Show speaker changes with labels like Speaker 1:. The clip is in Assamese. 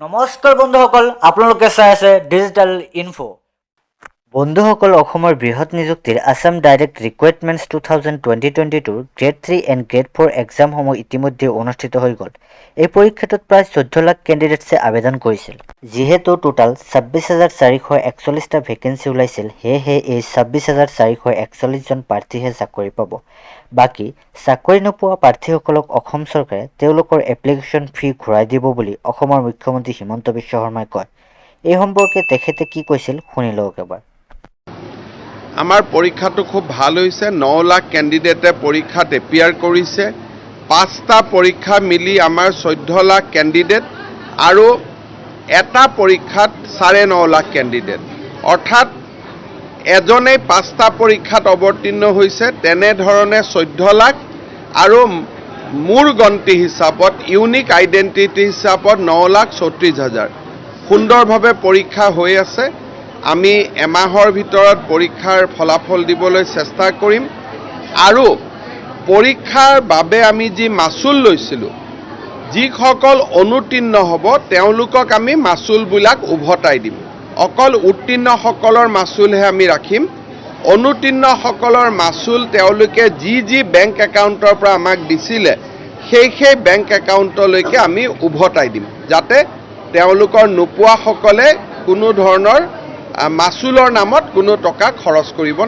Speaker 1: নমস্কাৰ বন্ধুসকল, আপোনালোকে চাই আছে ডিজিটেল ইনফো। বন্ধুসকল, অসমৰ বৃহৎ নিযুক্তিৰ Assam Direct Recruitments 2022ৰ Grade 3 and Grade 4 এক্সামসমূহ ইতিমধ্যে অনুষ্ঠিত হৈ গ'ল। এই পৰীক্ষাটোত প্ৰায় 14 লাখ কেণ্ডিডেটছে আবেদন কৰিছিল। যিহেতু টোটাল 26,441টা ভেকেঞ্চি ওলাইছিল, সেয়েহে এই 26,441জন প্ৰাৰ্থীহে চাকৰি পাব। বাকী চাকৰি নোপোৱা প্ৰাৰ্থীসকলক অসম চৰকাৰে তেওঁলোকৰ এপ্লিকেশ্যন ফি ঘূৰাই দিব বুলি অসমৰ মুখ্যমন্ত্ৰী হিমন্ত বিশ্ব শৰ্মাই কয়। এই সম্পৰ্কে তেখেতে কি কৈছিল, শুনি লওক এবাৰ।
Speaker 2: আমাৰ পৰীক্ষাটো খুব ভাল হৈছে। 9 লাখ কেণ্ডিডেটে পৰীক্ষাত এপিয়াৰ কৰিছে। পাঁচটা পৰীক্ষা মিলি আমাৰ 14 লাখ কেণ্ডিডেট আৰু এটা পৰীক্ষাত 9.5 লাখ কেণ্ডিডেট, অৰ্থাৎ এজনেই পাঁচটা পৰীক্ষাত অৱতীৰ্ণ হৈছে। তেনেধৰণে 14 লাখ আৰু মোৰ গন্তি হিচাপত, ইউনিক আইডেণ্টিটি হিচাপত 9,34,000। সুন্দৰভাৱে পৰীক্ষা হৈ আছে। আমি এমাহৰ ভিতৰত পৰীক্ষাৰ ফলাফল দিবলৈ চেষ্টা কৰিম আৰু পৰীক্ষাৰ বাবে আমি যি মাচুল লৈছিলোঁ, যিসকল অনুত্তীৰ্ণ হ'ব তেওঁলোকক আমি মাচুলবিলাক উভতাই দিম। অকল উত্তীৰ্ণসকলৰ মাচুলহে আমি ৰাখিম। অনুত্তীৰ্ণসকলৰ মাচুল তেওঁলোকে যি যি বেংক একাউণ্টৰ পৰা আমাক দিছিলে, সেই সেই বেংক একাউণ্টলৈকে আমি উভতাই দিম, যাতে তেওঁলোকৰ নোপোৱাসকলে কোনো ধৰণৰ মাচুলৰ নামত কোনো টকা খৰচ কৰিব